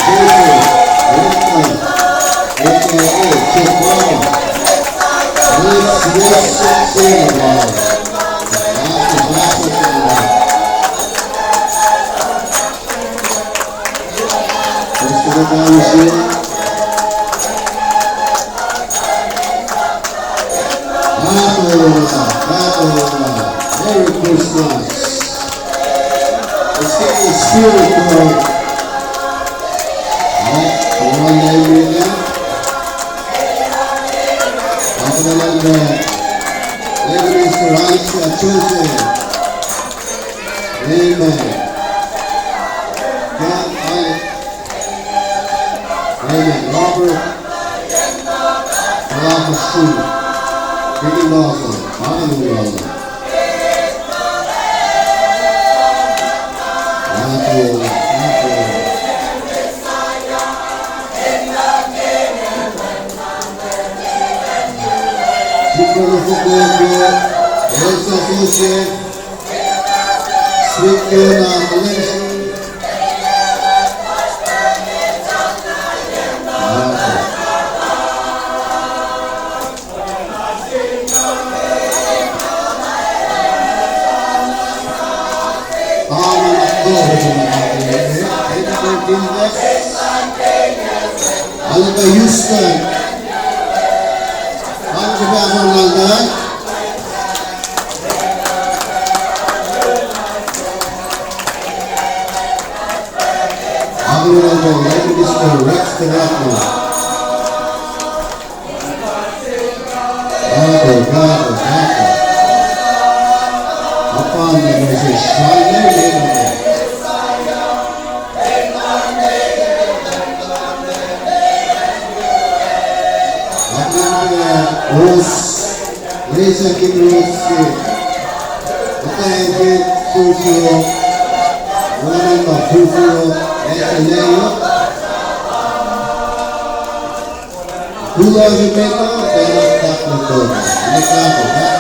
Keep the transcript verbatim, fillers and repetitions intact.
Joseph Winston, A K A Chewbacca. Let's, let's sing about it. That's the gospel song. Let's give it down, Michelle. Merry Christmas. Let's get the spirit going. All right, come on, amen. Pastor Lambert, Lady Mister Alicia Joseph. Amen. John Alex. Amen. Robert. Robert Sue. Deacon Dawson. Hallelujah. Amen. Amen. Sister Lufoko, Elsa Sose, Sweet Fiona Malaysia. Alaka Houston. Ang sepasan lalta. Ang sepasan lalta. Mister Rex Terrano. Gato, gato, gato. Upon the Moses, Friday, Saturday. Amen. Os, Lisa Kim Rose, Ataheke Fulfio, Wanama Fulfio, Ekeleo. Kuloh ke meto, pacl uh tak meto, meto, meto.